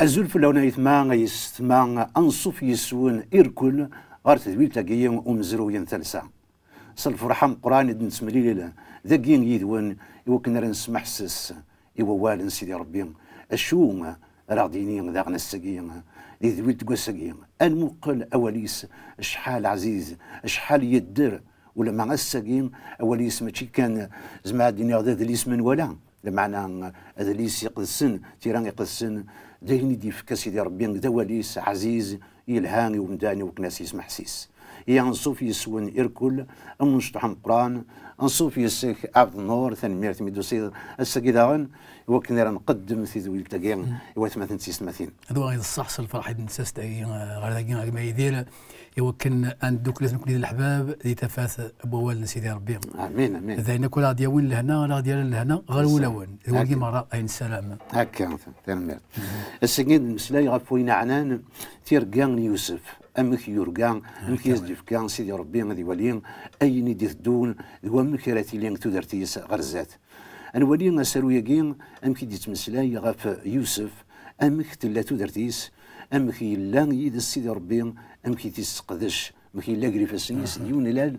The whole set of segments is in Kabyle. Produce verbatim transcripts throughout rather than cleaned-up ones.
Azul fell-awen ayetma, ay yessetma, anṣuf yes-wen irkel ɣer tedwilt-agi umezruy n talsa. S lferḥ ameqqran i d-nettemlil dagi yid-wen, i wakken ara nesmeḥses i wawal n Sidi Ṛebbi. Acu ara ɣ-d-yini daɣen ass-agi, di tedwilt n wass-agi? Ad nmuqel awal-is, acḥal ɛziz, acḥal yedder, ulamma ass-agi awal-is mačči kan, zemreɣ ad d-iniɣ, d adlis menwala, lameɛna adlis iqedsen, tira iqedsen, d ayen i d-yefka Sidi Ṛebbi d awal-is ɛziz, yelha i umdan i wakken ad s-yesmeḥsis. Ihi anṣuf yes-wen irkel, am umecṭuḥ ameqqran, anṣuf yes-k Ɛebd Nnur, tanemmirt mi d-tusiḍ ass-agi daɣen, i wakken ara nqeddem tidwilt-agi i watmaten d tiyessetmatin. D wa i d ṣṣeḥ, s lferḥ i d-nettas dagi, eh, ɣer dagi, a gma Yidir, i wakken ad neddukel nekkni d leḥbab di tafat n wawal n Sidi Ṛebbi. Amin, amin. D ayen akk ara ɣ-d-yawin lehna, ara ɣ-d-yerren lehna ɣer wulawen. D wagi merra ay nessaram. Akka, tanemmirt. Ass-agi ad nemmeslay ɣef wayen ɛnan tirga n Yusef. Amek yurga, amek i as-d-yefka Sidi Ṛebbi ad iwali ayen i d-iteddun, d wamek ara tili tudert-is ɣer zdat. Ad nwali asaru-agi, amek i d-yettmeslay ɣef Yusef, amek tella tudert-is, amek yella yid-s Sidi Ṛebbi, amek i t-yesseqdec, amek yella gar ifassen-is, d yiwen lal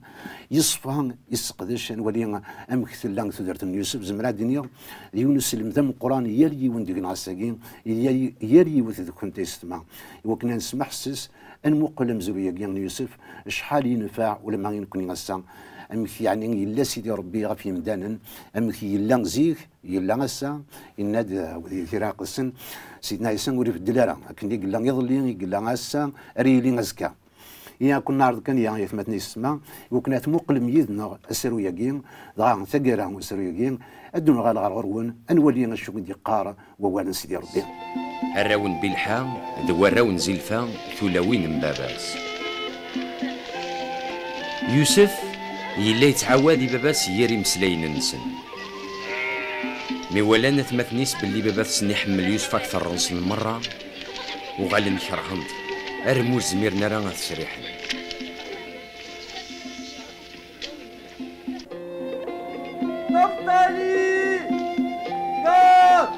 yeṣfa, yesseqdec. Ad nwali amek tella tudert n Yusef. Zemreɣ ad d-iniɣ, d yiwen uselmed ameqqran i yal yiwen deg-neɣ ass-agi, i yal, yal yiwet deg-kent ay yessetma, i wakken ad nesmeḥses, ad nmuqel amezruy-agi n Yusef, acḥal yenfeɛ ulamma i nekkni ass-a. Amek yeɛni yella Sidi Ṛebbi ɣef yemdanen, amek yella zik, yella ass-a, yenna-d, uh, di tira iqedsen, Sidna Ɛisa ur ibeddel ara, akken i yella iḍelli, i yella ass-a, ara yili azekka. Ihi, ad ken-neɛreḍ kan, ya aytmaten yessetma, i wakken ad tmuqlem yid-neɣ asaru-agi, dɣa taggara n usaru-agi, ad d-nuɣal ɣer ɣur-wen, ad nwali acu i d-yeqqar wawal n Sidi Ṛebbi. Arraw n Bilḥa d warraw n Zilfa, tulawin n baba-s. Yusef yella yettɛawad i baba-s yir imeslayen-nsen. Mi walan atmaten-is belli baba-tsen iḥemmel Yusef akteṛ-nsen merra, uɣalen kerhen-t, armi ur zmiren ara ad t-sriḥen. نفتالي، غاد،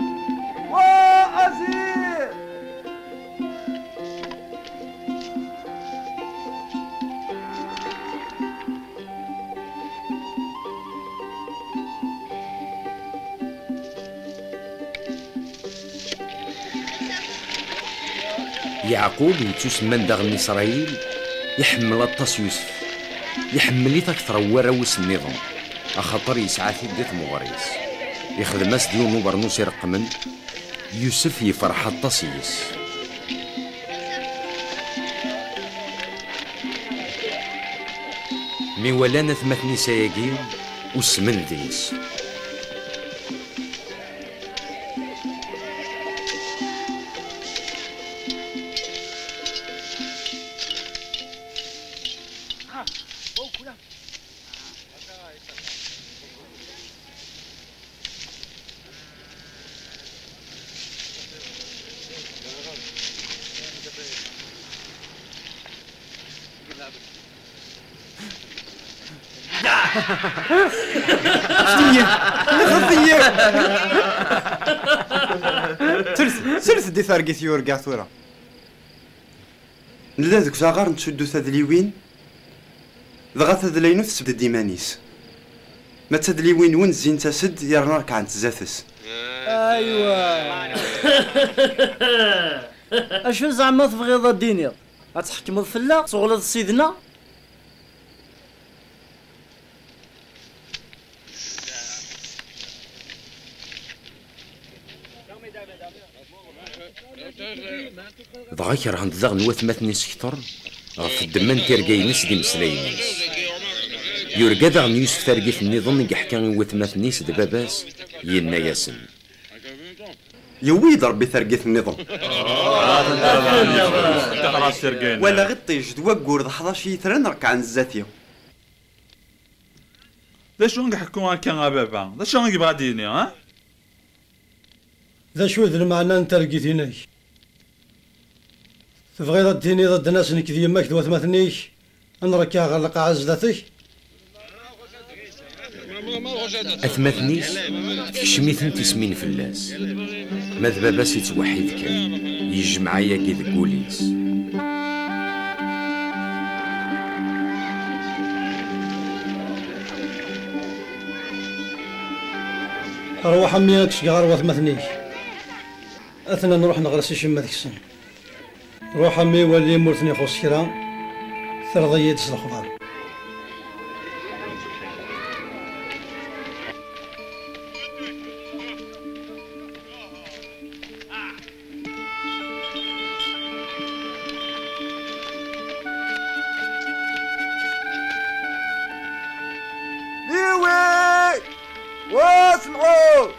وعزير. Yeɛqub, yettusemman daɣen Isṛayil, iḥemmel aṭas Yusef. Iḥemmel-it akteṛ n warraw-is nniḍen, axaṭer yesɛa-t-id di tmeɣri-s. Ixdem-as-d yiwen ubernus ireqqmen. Yusef yefreḥ aṭas yes-s. Mi walan atmaten-is ayagi, usmen deg-s. Sels-d i targit yurga tura. Nella deg uzaɣar nettcuddu tadliwin, dɣa tadlaynut tesbedd iman-is. Ma d tadliwin-nwen zzint-as-d yerna rekɛent zdat-s. Aywa! Acu zeɛma tebɣiḍ ad d-tiniḍ? Ad tḥekmeḍ fell-aɣ? Tuɣleḍ sidna? Dɣa kerhen-t daɣen watmaten-is kter ɣef ddemma n tirga-ines d imeslayen-is. Yurga daɣen Yusef targit nniḍen i yeḥka i watmaten-is d baba-s, yenna-yasen: Yewwi-yi-d Ṛebbi targit nniḍen. Walaɣ iṭij d waggur d ḥdac yitran rekkɛen zdat-i. D acu i iḥekku akka a baba? D acu i yebɣa ad d-yini, ha? D acu i d lmeɛna n targit-inek? Tebɣiḍ ad d-tiniḍ ad d-nas nekk d yemma-k d watmaten-ik, ad nrekkeɛ ɣer lqaɛa zdat-k? Atmaten-is, tekcem-iten tismin fell-as. Ma d baba-s yettweḥḥid kan. yejmeɛ ayagi deg wul-is. Rwaḥ a mmi, ad k-cgeɣ ɣer watmaten-ik. Atnan ruḥen ɣer-s icemma deg-sen. Ruḥ a mmi, wali ma ur ten-ixuṣṣ kra, terriḍ-iyi-d s lexbar. Liwi! Wa semɛu!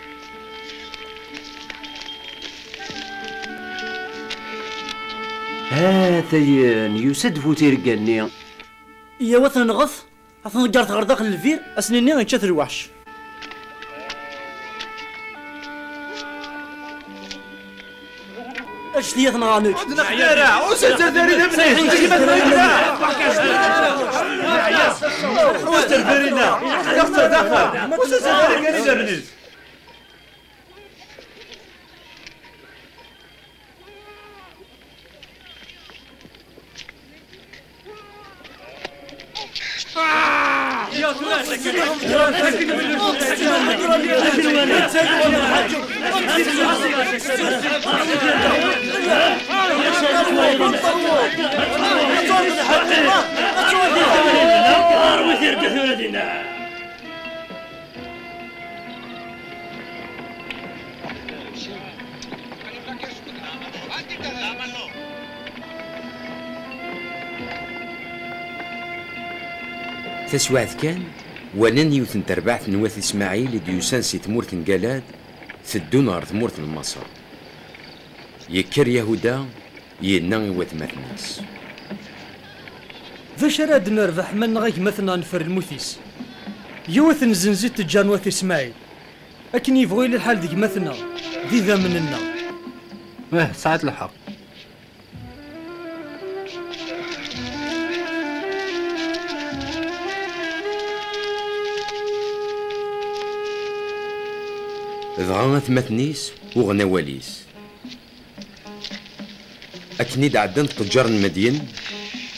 Ha-t-ayen, yusa-d bu tirga-nni. Yyaw, ad t-nɣet, ad t-nḍegger ɣer daxel lbir, ad s-nini yečča-t lweḥc. Ǧǧet-iyi ad t-nɣeɣ nekk. Ur d-neqḍi ara, ur s-ttazal ara d abrid, ur s-ttazal ara d abrid. Ur s-ttazal ara d abrid. Taswiɛt kan, walan yiwet n terbaɛt n wat Ismaɛil i d-yusan si tmurt n Galad, teddun ɣer tmurt n Maṣer. Yekker Yahuda, yenna i watmaten-is: D acu ara d-nerbeḥ ma nneɣ a gma-tneɣ neffer lmut-is? Yiwet n zenzit teǧǧar n wat Ismaɛil. Akken yebɣu yili lḥal d gma-tneɣ, d idammen-nneɣ. Ih, tesɛiḍ lḥeqq. Dɣa atmaten-is uɣen awal-is. Akken i d-ɛeddant ṭṭeǧǧar n Medyen,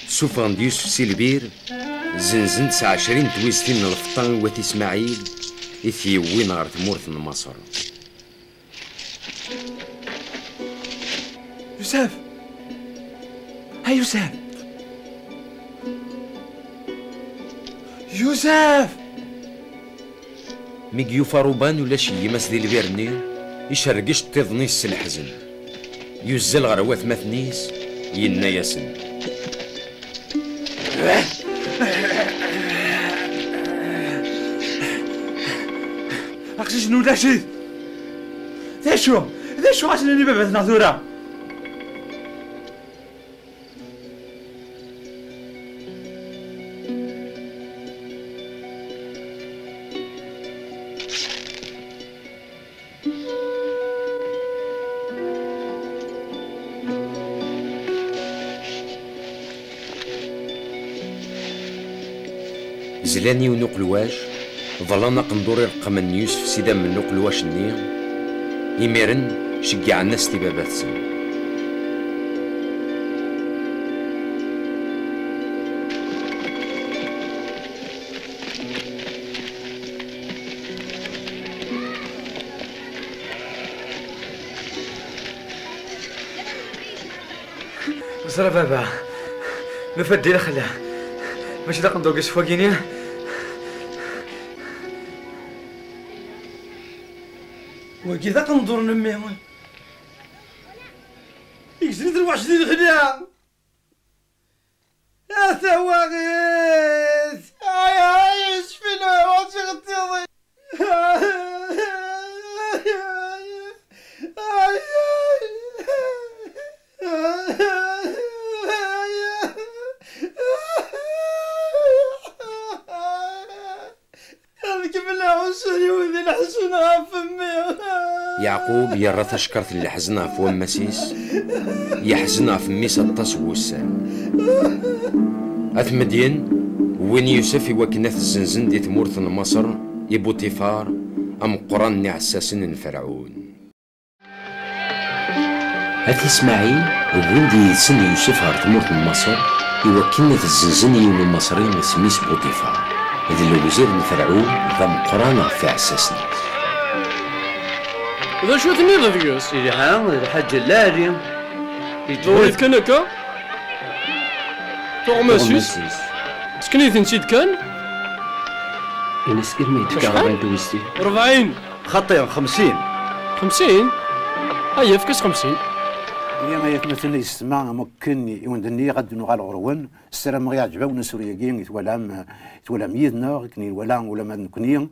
ssufɣen-d Yusef si lbir, zenzen-t s ɛecrin n twiztin n lfeṭṭa i wat Ismaɛil, i t-yewwin ɣer tmurt n Maṣer. Yusef! A Yusef! Yusef! Mi yufa Ruban ulac gma-s di lbir-nni, icerreg iceṭṭiḍen-is s leḥzen. Yuzzel ɣer watmaten-is, yenna-yasen: Aqcic-nni ulac-it! D acu? D acu ɣas nini baba-tneɣ tura? Zlan yiwen uqelwac, ḍlan aqendur ireqqmen n Yusef s idammen n uqelwac-nni, imiren ceggɛen-as-t i baba-tsen. Ẓer a baba, nufa-d di lexla. Mačči d aqendur n Yusef wagini? Wagi d aqendur n mmi. Igzem-it lweḥc di lexla. A tawaɣit! Ay, ay, yecfi lehwa tiɣeṭṭiḍin! Ay, ay, ay, ay, ay, ay. Ad kemmleɣ ussan-iw di leḥzen ɣef mmi. Yeɛqub yerra tacekkart n leḥzen ɣef wammas-is, yeḥzen ɣef mmi-s aṭas n wussan. At Medyen wwin Yusef i wakken ad t-zzenzen di tmurt n Maṣer i Buṭifar, ameqqran n iɛessasen n Ferɛun. At Ismaɛil wwin-d yid-sen Yusef ɣer tmurt n Maṣer, iwakken ad zzenzen yiwen umaṣri isem-is Buṭifar, d lewzir n Ferɛun, d ameqqran ɣef iɛessasen-is. D acu i tenniḍ deg-s? Ilha d lḥaǧa lɛali. Tuɣ-it kan akka? Tuɣmas-is? Sken-iten-id kan? Ini-as, ilmi d-tekka rebɛin tuɣist-iw. Rebɛin? Xaṭi, xemsin. Xemsin? Ay, efk-as xemsin. Ihi ay atmaten, yessetma, am wakken i wen-d-nniɣ, ad d-nuɣal ɣur-wen. Ssarameɣ iɛǧeb-awen usuri-agi i twalam, i twalam yid-neɣ, akken i nwala ula ma d nekkni.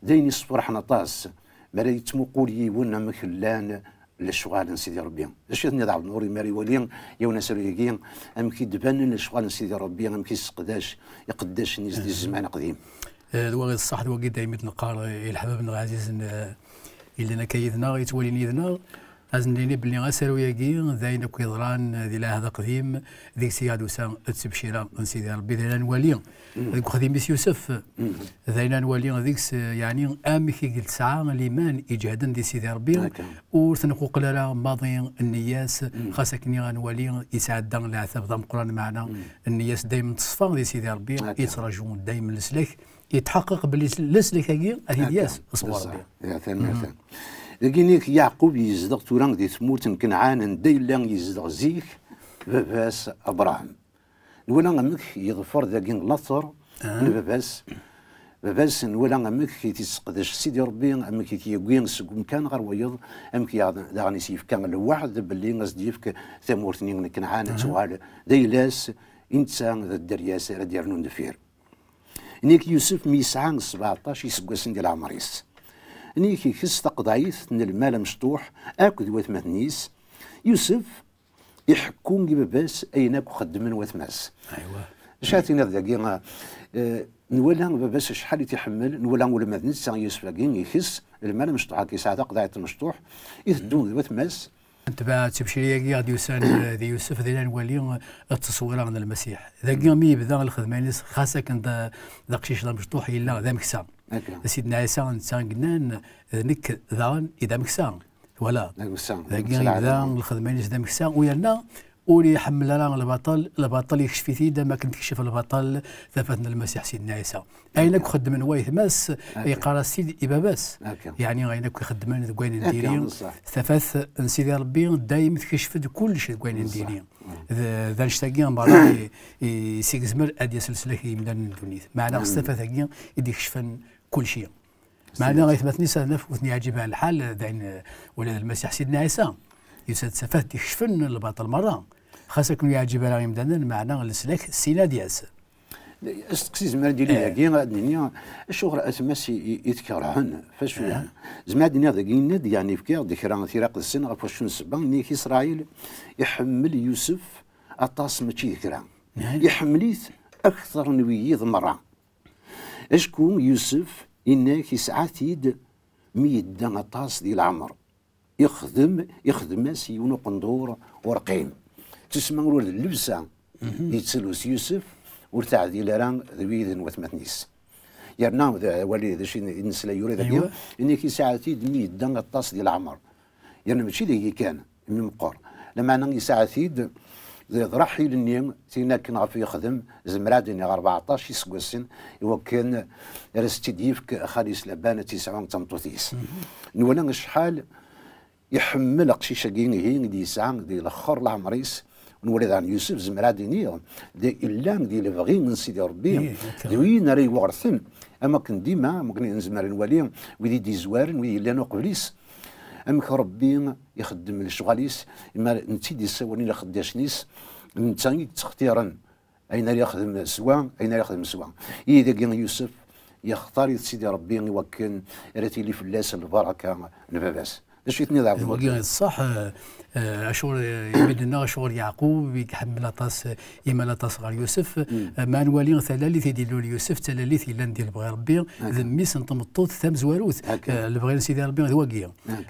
D ayen yessefraḥen aṭas mi ara yettmuqul yiwen amek llan lecɣal n Sidi Ṛebbi. D acu i tenniḍ, Ɛebdennur, imi ara iwali yiwen asaru-agi, amek i d-banen lecɣal n Sidi Ṛebbi, amek i yesseqdac iqeddacen-is di zzman aqdim? Eh, d wa i d ṣṣeḥ, d wagi daymi d-neqqar, eh, i leḥbab-nneɣ ɛzizen, eh, yellan akka yid-neɣ, yettwalin yid-neɣ, ad sen-nini belli asaru-agi d ayen akk yeḍran, eh, di lɛahd aqdim, deg-s i aɣ-d-tusa ttebcira n Sidi Ṛebbi, d ayen ara nwali deg uxdim-is Yusef, d ayen ara nwali deg-s, eh, yeɛni amek i yesɛa liman iǧehden di Sidi Ṛebbi, ur tenquqel ara maḍi nniya-s, xas akken i aɣ-nwali yesɛedda leɛtab d ameqqran, meɛna nniya-s daymen teṣfa di Sidi Ṛebbi, yettraǧu daymen leslak, yetḥeqqeq belli leslak-agi ad t-id-yas sɣur Ṛebbi. Ya, tanemmirt. Dagi-nni Yeɛqub yezdeɣ tura di tmurt n Kenɛan, anda yella yezdeɣ zik baba-s Abṛaham. Nwala amek yeḍfer dagi later n baba-s. Baba-s, nwala amek i t-yesseqdec Sidi Ṛebbi, amek i t-yewwi seg umkan ɣer wayeḍ, amek i-, daɣen i s-yefka lweɛd belli a s-d-yefk tamurt-nni n Kenɛan, ad tuɣal d ayla-s, i netta d dderya-s ara d-yernun deffir. Nek Yusef mi yesɛa sbeɛṭac iseggasen di leɛmer-is. Nek ikes taqeḍɛit n lmal amecṭuḥ akked watmaten-is. Yusef iḥekku i baba-s ayen akk xeddmen watma-s. Aywa. Acu ara tiniḍ dagi? Eh, nwala baba-s acḥal i t-iḥemmel, nwala ula ma d netta Yusef-agi ikes lmal amecṭuḥ, akka yesɛa taqeḍɛit amecṭuḥ, iteddu d watma-s. Netbeɛ ttebcira-agi i ɣ-d-yusan, eh, di Yusef, d ayen ara nwali, eh, tteswira n Lmasiḥ. Dagi mi yebda lxedma-ines, xas akken d, d aqcic d amecṭuḥ, yella d ameksa. Akka. D Sidna Ɛisa netta i yennan, d nekk daɣen i d ameksa. Twalaḍ? D ameksa. Dagi yebda lxedma-ines d ameksa, u yerna ur iḥemmel ara lbaṭel, lbaṭel yekcef-it-id am akken tekcef lbaṭel tafat n Lmasiḥ Sidna Ɛisa. Ayen akk xeddmen waytma-s, yeqqar-as-t-id i baba-s. Yeɛni ayen akk ixeddmen deg wayen n diri, tafat n Sidi Ṛebbi dayem tekcef-d kullec deg wayen n diri. D, d annect-agi merra i, i s yezmer ad d-yas leslak i yimdanen n ddunit. Meɛna s tafat-agi i d-ikecfen kullec. Meɛna aytmaten-is ad naf ur ten-yeɛǧib ara lḥal, d ayen, ula d Lmasiḥ Sidna Ɛisa, yusa-d s tafat d-ikecfen lbaṭel merra. Xas akken ur yeɛǧib ara imdanen, meɛna leslak syin ad d-yas. Asteqsi zemren ad d-yili dagi, ad d-nini, acuɣer atma-s i, i, i t-kerhen? F acu yeɛni? Zemreɣ ad d-iniɣ dagi, yenna-d, yeɛni, yefka-aɣ-d kra tira qedsen ɣef wacu n ssebba, yenna-yak Isṛayil iḥemmel Yusef aṭas mačči d kra. Iḥemmel-it akteṛ n wiyiḍ merra. Acku Yusef, yenna-yak, yesɛa-t-id mi yedda aṭas di leɛmer. Ixdem, ixdem-as yiwen uqendur urqim. Tusma ula d llebsa yettlus Yusef ur teɛdil ara d wid n watmaten-is. Yerna d awali d acu i nesla yura dagi, yenna-yak yesɛa-t-id mi yedda aṭas di leɛmer. Yerna mačči dagi kan, mi meqqer. Lameɛna yesɛa-t-id d, d Raḥil-nni, tin akken ɣef yexdem, zemreɣ ad d-iniɣ rbeɛṭac iseggasen, i wakken ara s-tt-id-yefk xali-s Laban ad tt-yesɛu d tameṭṭut-is. Nwala acḥal iḥemmel aqcic-agi ihi i d-yesɛa di lexxer leɛmer-is. Nwala daɣen Yusef, zemreɣ ad d-iniɣ, d, yella di lebɣi n Sidi Ṛebbi, d win ara iweɣrten, am wakken dima, am wakken i nezmer ad nwali, wid i d-izwaren, wid yellan uqbel-is. Amek Ṛebbi ixeddem lecɣal-is, imi netta i d-yessawalen ixeddacen-is, netta i yettextiren ayen ara yexdem s wa, ayen ara yexdem s wa. Ihi dagi Yusef yextar-it Sidi Ṛebbi i wakken ara tili fell-as lbaraka n baba-s. D acu i tenniḍ, Ɛebd Lmuṭaleb? Wagi d ṣṣeḥ, eh, eh, acuɣer, eh, imi d-nenna acuɣer Yeɛqub i iḥemmel aṭas, eh, imal aṭas ɣer Yusef, eh, ma nwali talalit i d-ilul Yusef, d talalit yellan di lebɣi Ṛebbi, d mmi-s n tmeṭṭut tamezwarut. Eh, lebɣi n Sidi Ṛebbi d wagi.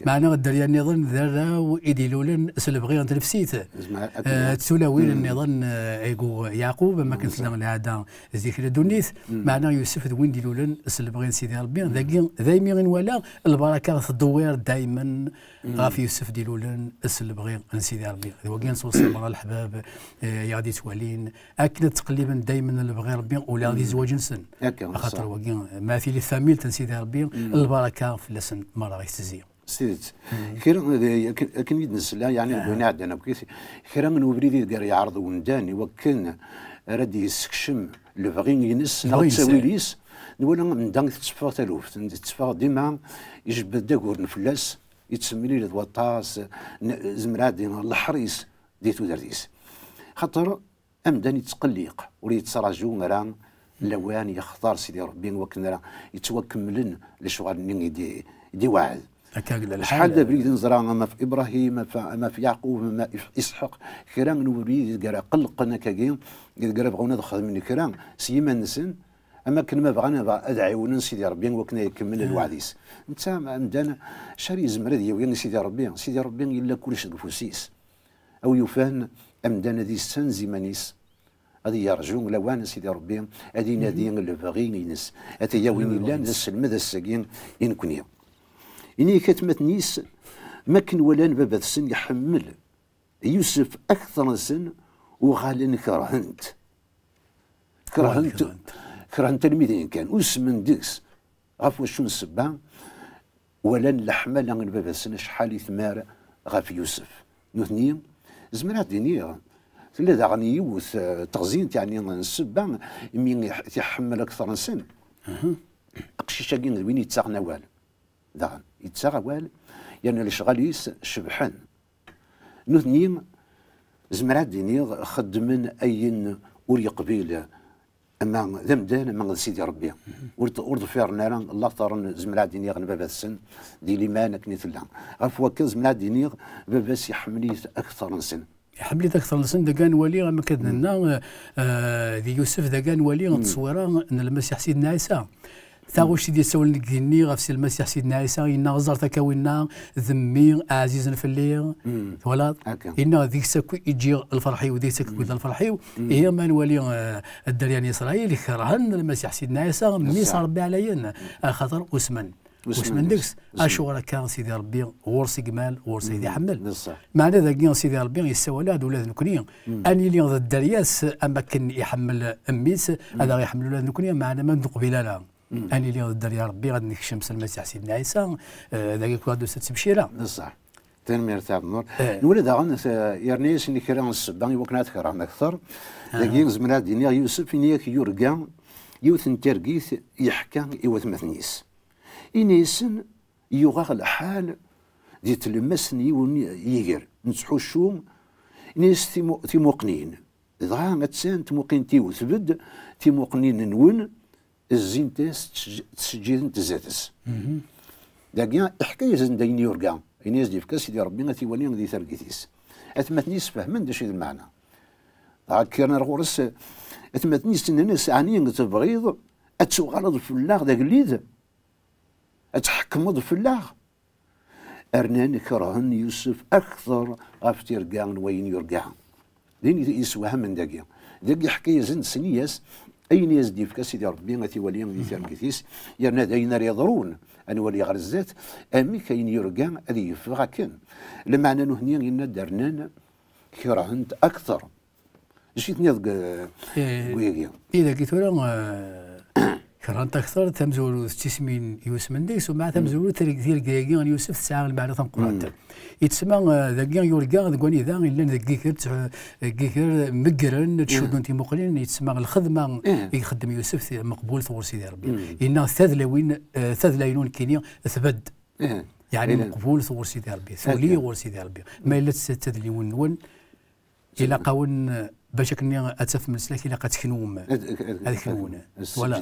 Meɛna dderya nniḍen d arraw i d-ilulen s lebɣi n tnefsit. Eh, d tulawin nniḍen, eh, i yuɣ Yeɛqub, am akken tella lɛada zik n ddunit. Meɛna Yusef d win d-ilulen s lebɣi n Sidi Ṛebbi. Dagi, daymi i nwala lbaraka teddewwir daymen. ɣef Yusef d-ilulen s lebɣi n Sidi Ṛebbi. D wagi nettweṣṣi merra leḥbab, eh, i aɣ-d-yettwalin, akken ad ttqelliben daymen lebɣi Ṛebbi ula di zzwaǧ-nsen. Akka, axaṭer ṣṣeḥ. Wagi, ma tili tamilt n Sidi Ṛebbi, lbaraka fell-asen merra i tettezzi. S tidet. Kra, eh, akken, akken i d-nesla, yeɛni, deg wayen iɛeddan akk, kra n ubrid i deg ara yeɛreḍ umdan i wakken ara d-yessekcem lebɣi-ines neɣ lebɣi-ines, ttawil-is, nwala anda i tetteffeɣ taluft, tetteffeɣ dima, ijebbed-d aguren fell-as, yettemlil d waṭas, n-, zemreɣ ad d-iniɣ leḥris di tudert-is. Xaṭer amdan yettqelliq, ur yettraǧu ara lawan yextar Sidi Ṛebbi wakken ara yettwakemmlen lecɣal-nni i d-, i d-iweɛɛed. Akka i yella lḥal. Acḥal d abrid i neẓra, ama f Ibrahim, ama f, ama f Yeɛqub, ama f Isḥaq, kra n ubrid i deg ara qellqen akkagi, i deg ara bɣun ad xedmen kra s yiman-nsen, am akken ma bɣan ad, ad ɛiwnen Sidi Ṛebbi wakken ad ikemmel lweɛd-is. Netta amdan, acu ara yezmer ad yawi i Sidi Ṛebbi? Sidi Ṛebbi yella kullec deg ufus-is. Aw yufan amdan ad yessanz iman-is, ad yerǧu lawan Sidi Ṛebbi, ad inadi lebɣi-ines. Ata-ya win yellan d aselmed ass-agi i nekni. Ini-ak atmaten-is, mi akken walan baba-tsen iḥemmel Yusef akteṛ-nsen, uɣalen kerhen-t. Kerhen-t, uɣalen kerhen-t. Kerhen-t almi d ayen kan, usmen deg-s. Ɣef wacu n ssebba? Walan leḥmala n baba-tsen acḥal i tmar ɣef Yusef. Nutni, zemreɣ ad d-iniɣ, tella daɣen yiwet, eh, teɣzint, yeɛni n ssebba imi i ḥ-, t-iḥemmel akteṛ-nsen. Aqcic-agi d win yettaɣen awal. Daɣen, yettaɣ awal, yerna lecɣal-is cebḥen. Nutni, zemreɣ ad d-iniɣ, xeddmen ayen ur yeqbil, ama d amdan, ama d Sidi Ṛebbi. Ur d-, ur ḍfiren ara later n, zemreɣ ad d-iniɣ, n baba-tsen, di liman akken i tella. Ɣef wakka, zemreɣ ad d-iniɣ, baba-s iḥemmel-it akteṛ-nsen. Iḥemmel-it akteṛ-nsen, dagi ad nwali, am akka d-nenna, eh, eh, di Yusef, dagi ad nwali tteswira n Lmasiḥ Sidna Ɛisa. Taɣect i d-yessawlen deg igenni ɣef si Lmasiḥ Sidna Ɛisa, yenna: "Ẓret akka winna, d mmi ɛzizen fell-i." Twalaḍ? Akka. Yenna: "Deg-s akk i ǧǧiɣ lferḥ-iw, deg-s akk i yella lferḥ-iw." Ihi ma nwali, eh, dderya n Isṛayil kerhen Lmasiḥ Sidna Ɛisa, mmi-s Ṛebbi ɛlayen, axaṭer usmen. Usmen deg-s. Usmen. Acuɣer akka, Sidi Ṛebbi, ɣur-s i imal, ɣur-s i d-iḥemmel? Meɛna dagi, Sidi Ṛebbi yessawal-aɣ-d ula d nekni, ad nili d dderya-s, am akken iḥemmel mmi-s, ad aɣ-iḥemmel ula d nekni, meɛna ma neqbil ara. Ad nili d dderya Ṛebbi, ad nekcem s Lmasiḥ Sidna Ɛisa, eh, dagi akk d ttebcira. D ṣṣeḥ. Tanemmirt a Ɛebdennur. Eh. Nwala daɣen, eh, yerna-yasen kra n ssebba i wakken ad t-kerhen akteṛ. Dagi, zemreɣ ad d-iniɣ, Yusef, ini-ak, yurga yiwet n targit, yeḥka i watmaten-is. Ini-yasen, yuɣ-aɣ lḥal di tlemmast n yiwen yiger, nettḥuccu, ini-as timu-, timuqnin. Dɣa attan tmuqint-iw tbedd, timuqnin-nwen zzint-as, ttseǧ-, ttseǧǧident zdat-s. Dagi, iḥka-yasen-d ayen yurga, ayen i as-d-yefka Sidi Ṛebbi ad t-iwali di targit-is. Atmaten-is fehmen d acu i d lmeɛna. Dɣa kkren ar ɣur-s, atmaten-is nnan-as: "Ɛni tebɣiḍ ad tuɣaleḍ fell-aɣ d agellid? Ad tḥekmeḍ fell-aɣ?" Rnan kerhen Yusef akteṛ ɣef tirga n wayen yurga. Din i yessewhamen dagi. Dagi ḥka-yasen-d, sni-yas ayen i as-d-yefka Sidi Ṛebbi ad t-iwali di targit-is, yerna d ayen ara yeḍrun, ad nwali ɣer zdat, amek ayen yurga ad yeffeɣ akken. Lameɛna nutni, yenna-d, rnan kerhen-t akteṛ. D acu i tenniḍ deg, eh, deg wayagi? I dagi tura, eh, kerhen-t akteṛ, tamezwarut d tismin yusmen deg-s, u mɛa tamezwarut tirg-, tirga-agi n Yusef tesɛa lmeɛna tameqqrant. Yettsemma, eh, dagi yurga deg wanida yellan deg yiger, deg yiger meggren, ttcuddun timuqlin, yettsemma lxedma i ixeddem Yusef ti-, meqbulet ɣur Sidi Ṛebbi. Yenna tadlawin, eh, tadla-inu nekkini tbedd. Yeɛni meqbulet ɣur Sidi Ṛebbi, tuli ɣur Sidi Ṛebbi. Ma yella d tadliwin-nwen, ilaq-awen, eh, bac akken ad tafem leslak, ilaq ad teknum. Ad, ad, ad, ad knun. Ad seǧǧden. Voilà.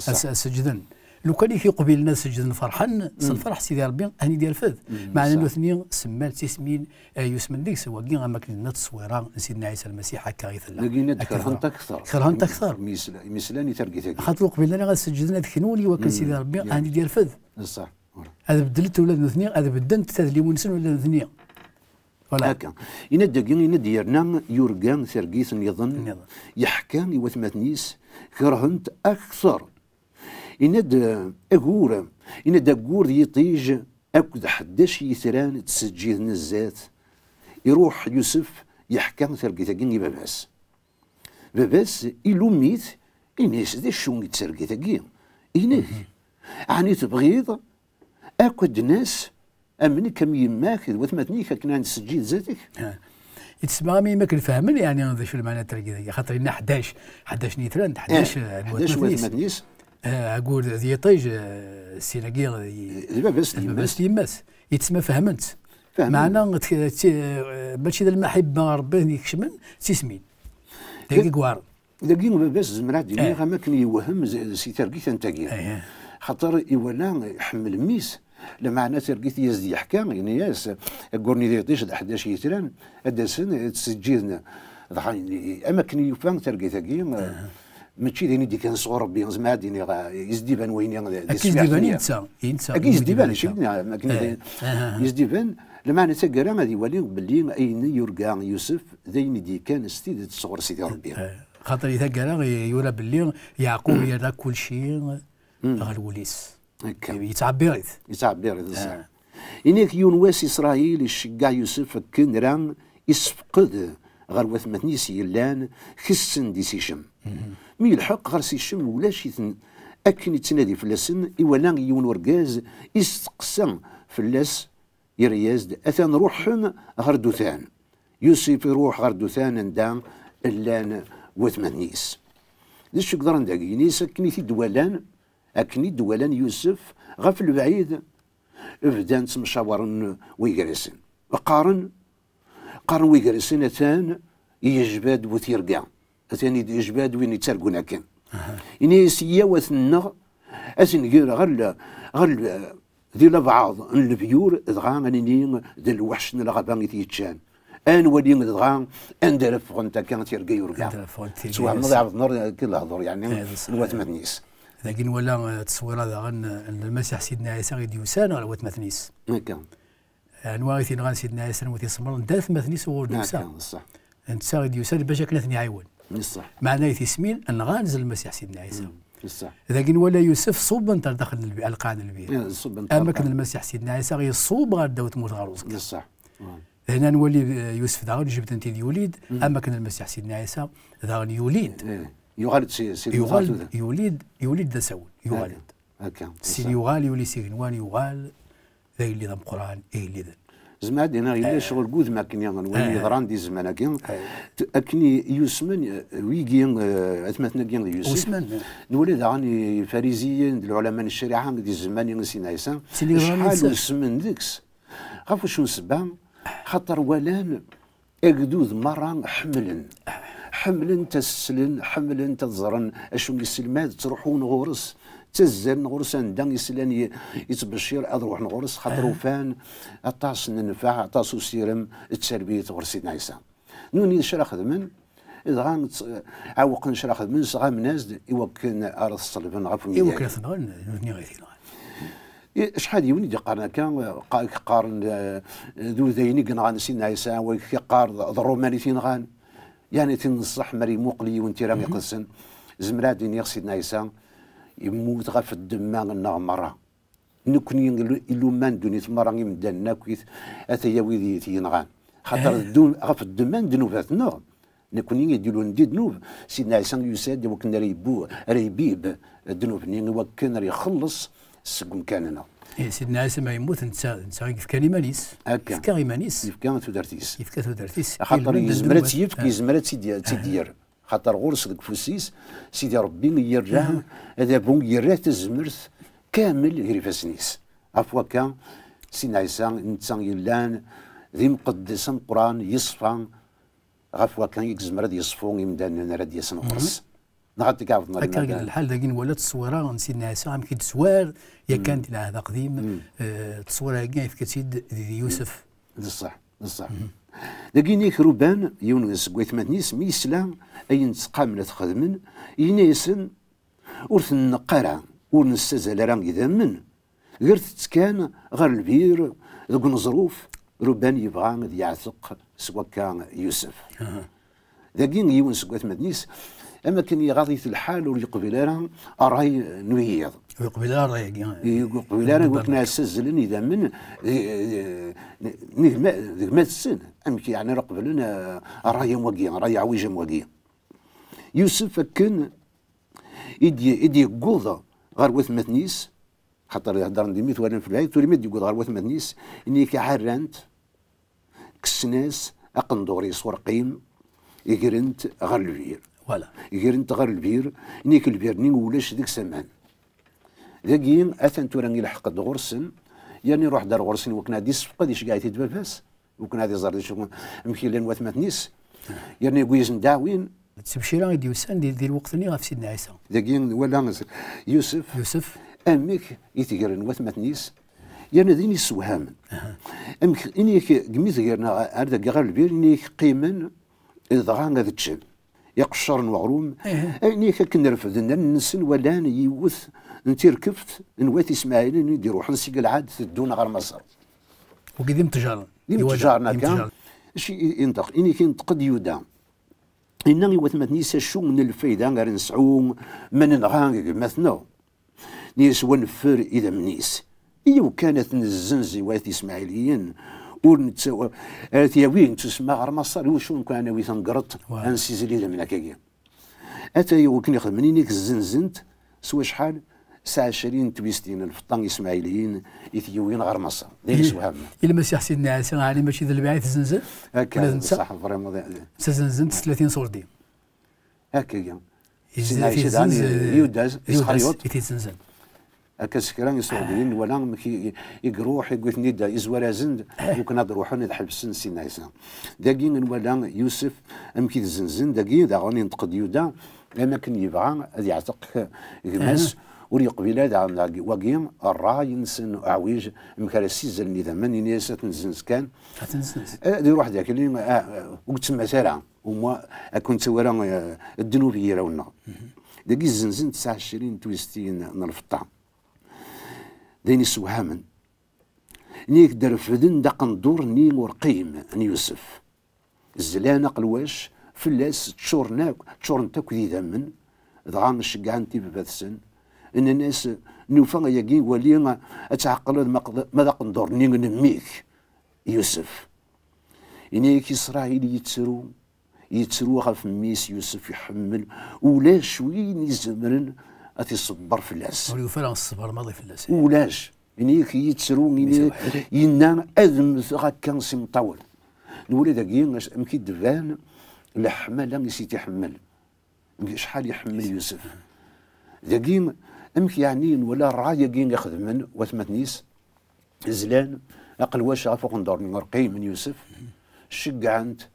Ad s-, ad seǧǧden. Lukan i k-iqbilen ad seǧǧden ferḥen, s lferḥ Sidi Ṛebbi, ad ten-id-yerfed. Meɛna nutni, semmal d tismin, eh, yusmen deg-s, wagi am akken d tteswira n Sidna Ɛisa Lmasiḥ, akka i tella. Dagi i d-kerhen-t akteṛ. Kerhen-t akteṛ. Mi yesla, mi slan i targit-agi. Xaṭer ur qbilen ara ad seǧǧden, ad knun i wakken Sidi Ṛebbi ad ten-id-yerfed. Ṣṣeḥ. Ad beddlent ula d nutni, ad beddent tadliwin-nsen ula d nutni. Voilà. Akka. Inna-d dagi, inna-d yerna yurga targit nniḍen, yeḥka i watmaten-is, kerhen-t akteṛ. Inna-d, eh, aggur, inna-d aggur d yiṭij akked ḥdac yitran ttseǧǧiden zdat. Iruḥ Yusef yeḥka targit-agi i baba-s. Baba-s ilum-it, ini-as: "D acu i d targit-agi inek? Ɛni tebɣiḍ akk ad d-nas am nekk, am yemma-k d watmaten-ik, akken ad nseǧǧid zdat-k?" Yettmeɣ am yemma-k lfehmen, yeɛni d acu lmeɛna n targit-agi? Xaṭer yenna ḥdac, ḥdac n yitran, d ḥdac, eh, n ḥdac n watmaten-is. Watmaten-is. Eh, aggur d yiṭij, eh, sin-agi, eh, D baba-s d d baba-s yemma-s. D yemma-s. Yettma fehmen-tt. Fehmen. Meɛna, t- t- eh, mačči d lmaḥibba n Ṛebbi i ten-ikecmen, d tismin. Dagi yewɛer. Dagi baba-s, zemreɣ ad d-iniɣ, Eh. am akken yewhem z- si targit n tagi. Eh. Xaṭer iwala iḥemmel mmi-s, lameɛna targit i as-d-yeḥka, ini-as: "Aggur-nni d yiṭij d ḥdac yitran, ad d-asen, ad ttseǧǧiden." Dɣa, am akken yufa targit-agi, eh, mačči d ayen i d-ikkan sɣur Ṛebbi, zemreɣ ad d-iniɣ, eh, i s-d-iban wayen i d Akka i s-d-iban i netta, i netta. Akka i s-d-iban, I netta. Akken i s-d-iban, lameɛna taggara ad iwali belli ayen i yurga Yusef d ayen i d-yekkan s tidet sɣur Sidi Ṛebbi. Eh, xaṭer i taggara i yura belli Yeɛqub yerra kulci ɣer wul-is. Yettɛebbir-it. Yettɛebbir-it, ẓẓay. Ini-ak, yiwen wass Isṛayil iceggeɛ Yusef akken ra isfeqed ɣer watmaten-is yellan kessen di Sicem. Mi yelḥeq ɣer Sicem, ulac-iten akken ittnadi fell-asen, iwala yiwen urgaz isteqsa fell-as, yerra-yas-d: "Atan ruḥen ɣer Dutan." Yusef iruḥ ɣer Dutan anda llan watmaten-is. D acu yeḍran dagi? Ini-as akken i t-id-walan, akken i d-walan Yusef ɣef lebɛid, bdan ttemcawaren wiger-asen. Qqaren, qqaren wiger-asen: "Atan yejba-d bu tirga, atan yejba-d win yettargun akken." Ini-as: "Yyaw ad ten-nneɣ, ad ten-ger ɣer l-, ɣer l-, di lebɛaḍ n lebyur, dɣa ad nini d lweḥc n lɣaba i t-yeččan. Ad nwali dɣa anda ara ffɣent akka tirga yurga." Anda ara ffɣent tirga yurga. Twehmeḍ iɛebḍen ur k-, lehdur, yeɛni, n watmaten-is. Dagi nwala, eh, tteswira daɣen, eh, n Lmasiḥ Sidna Ɛisa i d-yusan ɣer watmaten-is. Akka. Anwa i t-inɣan Sidna Ɛisa, anwa i t-isemmren? D atmaten-is uɣur d-yusa. Akka, d ṣṣeḥ. Netta i d-yusan bac akken ad ten-iɛiwen. D ṣṣeḥ. Meɛna i tismin nɣan z Lmasiḥ Sidna Ɛisa. D ṣṣeḥ. Dagi nwala Yusef ṣubben-t ar daxel n lbi-, ar lqaɛ n lbir. Am akken Lmasiḥ Sidna Ɛisa iṣub ɣer ddaw tmurt ɣer uẓekka. D ṣṣeḥ. Hna nwali, eh, Yusef daɣen jebden-t-id yuli-d, am akken Lmasiḥ Sidna Ɛisa daɣen yuli-d. Eh, yuɣal-d si, si Yuɣal-d, yuli-d, yuli-d d asawen, yuɣal-d. Akka. Sin yuɣal, yuli s igenwan, yuɣal d agellid ameqqran i yelliden. Zemreɣ ad d-iniɣ yella ccɣel n wudem akken i, n wayen yeḍran di zzman-agi. T-, akken i, i usmen, eh, wigi, eh, atmaten-agi d Yusef. Usmen. Nwala daɣen ifariziyen d lɛulama n ccariɛa di zzman-agi n Sidna Ɛisa. Sin yeḍran acḥal usmen deg-s. Ɣef wacu n ssebba? Xaṭer walan agdud merra ḥemmlen. Ḥemmlen ad slen, ḥemmlen ad ẓren acu n yiselmad, ttruḥun ɣur-s, ttazzalen ɣur-s anda i slan i, yettbeccir ad ruḥen ɣur-s, xaṭer ufan aṭas n nnfeɛ, aṭas usirem d tarbit ɣur Sidna Ɛisa. Nuni d acu ara xedmen, dɣa tt-, ɛewqen acu ara xedmen, sɣamen-as-d i wakken ara t-ṣellben ɣef umyag. I wakken ad t-nɣen, nutni i t-inɣan. I, acḥal d yiwen i d-yeqqaren akka, qa-, qqaren, eh, d udayen i yenɣan Sidna Ɛisa, wa yeqqar d, d Ṛuman i t-inɣan. Yeɛni tin n ṣṣeḥ, mi ara imuqel yiwen tira iqedsen, zemreɣ ad d-iniɣ Sidna Ɛisa yemmut ɣef ddemma-nneɣ merra. Nekni ilu-, iluman ddunit merra, imdanen akkit, ataya wid i t-yenɣan. Xaṭer ddun-, ɣef ddemma n ddnubat-nneɣ, nekni i d-ilun di ddnub, Sidna Ɛisa yusa-d i wakken ara yebbu, ara ibib ddnub-nni, i wakken ara ixelleṣ seg umkan-nneɣ. Eh, Sidna Ɛisa ma yemmut, netta, netta i yefkan iman-is. Akka. Yefka iman-is. Yefka tudert-is. Yefka tudert-is. Axaṭer yezmer ad tt-yefk, yezmer ad tt-id-, ad tt-id-yerr. Xaṭer ɣur-s deg ufus-is, Sidi Ṛebbi yerra, adabu yerra tazmert kamel gar ifassen-is. Ɣef wakka, Sidna Ɛisa netta yellan d imqeddes ameqqran, yeṣfa, ɣef wakka i yezmer ad yeṣfu imdanen ara d-yasen ɣur-s. Neɣ ad t-id-ɛawden ɣer akka i yella lḥal dagi, nwala tteswira n Sidna Ɛisa amek i d-teswar yakan di Lɛehd Aqdim, eh, tteswira-agi yefka-tt-id di, di Yusef. D ṣṣeḥ, d ṣṣeḥ. Dagi inek Ruban, yiwen seg waytmaten-is, mi yesla ayen ttqamen ad t-xedmen, yenna-yasen: "Ur ten-neqq ara, ur nessazal ara idammen, gret-tt kan ɣer lbir." Deg uneẓruf, Ruban yebɣa ad yeɛteq s wakka Yusef. Dagi yiwen seg watmaten-is, am akken iɣaḍ-it lḥal, ur yeqbil ara ṛṛay n wiyiḍ. Ur yeqbil ara ṛṛay-agi. Ur yeqbil ara wakken ad ssazzlen idammen d, d, d, d gma-tsen. Amek yeɛni ara qeblen, eh, ṛṛay am wagi, ṛṛay aɛwij am wagi? Yusef akken i d-, i d-yewweḍ ɣer watmaten-is, xaṭer heddren-d imi t-walan f lɛid, tura mi d-yewweḍ ɣer watmaten-is, ini-k ɛerran-t, kksen-as aqendur-is urqim, gren-t ɣer lbir. Voilà. Gren-t ɣer lbir, ini-k lbir-nni ulac deg-s aman. Dagi, atan tura ilḥeq-d ɣur-sen, yerna iruḥ-d ar ɣur-sen wakken ad d-issefqed, iceggeɛ-it-id baba-s, wakken ad iẓer d acu, amek i llan watmaten-is, yerna yewwi-yasen-d aɛwin. D ttebcira i d-yusan di, di lweqt-nni ɣef Sidna Ɛisa. Dagi nwala Yusef, Yusef, amek i t-gren watmaten-is, yerna d ayen yessewhamen. Aha. Amek, ini-k, deg mi t-gren ar dagi ɣer lbir, ini-k qqimen, dɣa ad ččen. Iqecceren n uɣrum, aha, ini-k akken refden allen-nsen, walan yiwet n tirkeft n wat Ismaɛil i d-iruḥen si Galɛad, teddun ɣer Maṣer. Wagi d imtejaren. D imtejaren akka. Imtejaren. Acu i, i yenṭeq? Ini-k, yenṭeq-d Yuda. Inna i watmaten-is: "Acu n lfayda ara nesɛu ma nenɣa gma-tneɣ?" Nni-as: "Wa neffer idammen-is. Iyaw kan ad t-nezzenz i wat Ismaɛiliyen, ur nettawi ara t-yawi, nettusemma ɣer Maṣer, iwacu nekk ad nawi tanegreḍt, ad nessizzel idammen akkagi?" Ataya wakken i xedmen, ini-k zzenzen-t s wacḥal? S ɛecrin n twistin n lfeṭṭa ismaɛiliyin i t-yewwin ɣer Maṣer. D ayen yessewhamen. I Lmasiḥ Sidna Ɛisa, ɛni mačči d lbeɛ i t-zzenzen? Akka, ula d netta? Ṣṣeḥ, vraiment, d, d. Netta zzenzen-t s tlatin ṣurdi. Akkagi. Sidna Ɛisa daɣen, Yudas Isxaryuṭ. I t-izzenzen. Akka s kra iṣurdiyen, nwala amek i, i, i iruḥ, iwwi-ten-id, izwar-asen-d, lukan ad ruḥen ad ḥebsen Sidna Ɛisa. Dagi nwala Yusef amek i t-zzenzen, dagi daɣen inṭeq-d Yuda, am akken yebɣa ad yeɛteq gma-s, ur yeqbil ara daɣen wagi ṛṛay-nsen uɛwij, amek ara ssizzlen idammen, ini-as ad t-nezzenz kan. Ad t-nezzenz. Ad iruḥ d akli, ah, ur yettemmat ara. Uma, ad ken-ttawi ara, eh, ddnub i yiraw-nneɣ. Dagi zzenzen tesɛa ɛecrin n twistin n lfeṭṭa. D ayen yessewhamen. Nnig d-refden-d aqendur-nni urqim n Yusef. Zlan aqelwac fell-as, ččuren akk, ččuren-t akk d idammen, dɣa ceggɛen-t i baba-tsen. Nnan-as: "Nufa ayagi, wali, ad tɛeqleḍ ma, ma d aqendur-nni n mmi-k, Yusef." Ini-ak Isṛayil yettru, yettru ɣef mmi-s Yusef iḥemmel, ulac win izemren ad iṣebber fell-as. Ur yufi ara ṣṣber maḍi fell-as. Ulac. Ini-ak yettru, ini, yenna: "Ad mmteɣ akka s imeṭṭawen." Nwala dagi amek i d-tban leḥmala i s-it-iḥemmel. Acḥal iḥemmel Yusef. Dagi, amek yeɛni nwala ṛṛay-agi i xedmen watmaten-is, zlan aqelwac ɣef uqendur-nni urqim n Yusef, ceggɛen-t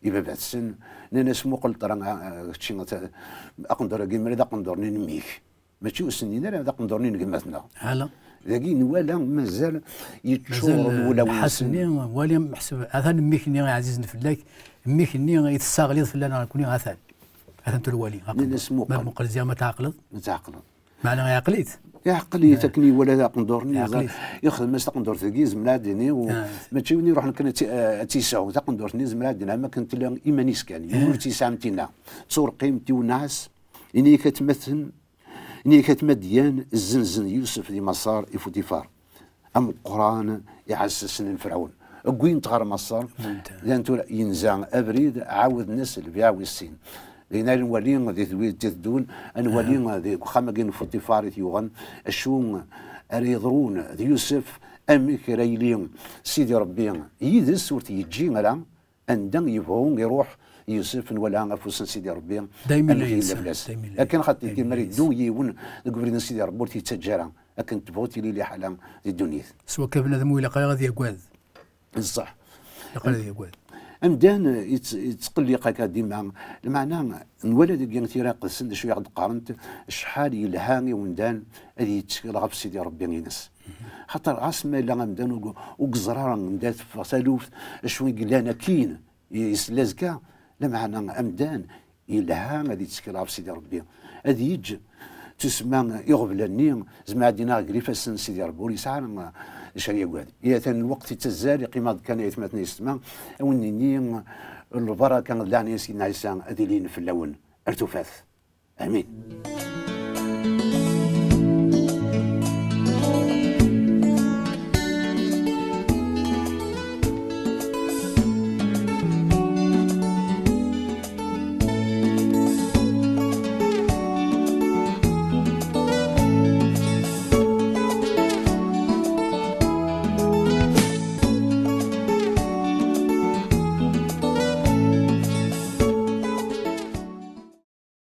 i baba-tsen, nnan-as: "Muqel ṭra, a, a, kečči, a, aqendur-agi, mara d aqendur-nni n mmi-k. Mačči ur s-nnin ara d aqendur-nni n gma-tneɣ." Hala. Dagi nwala mazal yeččur wulawen-nsen. Mazal lḥasen-nni, wali, meḥsub, atan mmi-k-nni ɛzizen fell-ak, mmi-k-nni i tessaɣliḍ fell-aneɣ nekkni, atan. Atan twali. Nnan-as: "Muqel. Ma tmuqel ziɣ ma tɛeqleḍ." Ma tɛeqleḍ. Meɛna iɛqel-it. Iɛqel-it akken iwala aqendur-nni, iɛqel-it. Ixdem-as taqendurt-agi, zemreɣ ad d-iniɣ, u-, mačči win iruḥen kan ad tt-, ad tt-yesɛu. Taqendurt-nni, zemreɣ ad d-iniɣ, am akken tella iman-is kan, yiwen ur tt-yesɛi am tinna. D turqimt, tiwenɛas, ini-k atmaten, ini-k at Madyan zzenzen Yusef di Maṣer i Futifar ameqqran iɛessasen n Ferɛun. Wwin-t ɣer Maṣer, llan tura yenza abrid, ɛawden-as lbiɛ wis sin. Dinna nwali di tedwil d-iteddun, ad nwali di uxxam-agi n Futifar i t-yuɣen, acu ara yeḍrun d Yusef, amek ara yili Sidi Ṛebbi yid-s, ur t-yeǧǧi ara. Anda yebɣu iruḥ Yusef, nwala afus n Sidi Ṛebbi, daymi amek yella fell-as. Akken xaṭi, daymi mi ara yeddu yiwen deg ubrid n Sidi Ṛebbi, ur t-yettaǧǧa ara. Akken tebɣu tili liḥala di ddunit. S wakka bnadem ur ilaq ara ad yagad. D ṣṣeḥ. Ilaq ara ad yagad. Amdan yett-, yettqelliq akka dima. Lmeɛna, nwala dagi tira iqedsen d acu i aɣ-d-qqarent, acḥal yelha i umdan ad yettkel ɣef Sidi Ṛebbi-ines. Xaṭer ɣas ma yella amdan ur, ur yeẓri ara anda teffeɣ taluft, acu i yellan akkin, i, isell azekka, lameɛna amdan yelha ad yettkel ɣef Sidi Ṛebbi. Ad yeǧǧ tusemma iɣeblan-nni, zemreɣ ad d-iniɣ, gar ifassen n Sidi Ṛebbi, ur yesɛi ara, eh, acu ara yagad. Atan lweqt yettazzal, iqqim-aɣ-d kan, ay atmaten, ay yessetma, ad wen-nini lbaraka d leɛnaya n Sidna Ɛisa ad ilin fell-awen ar tufat. Amin.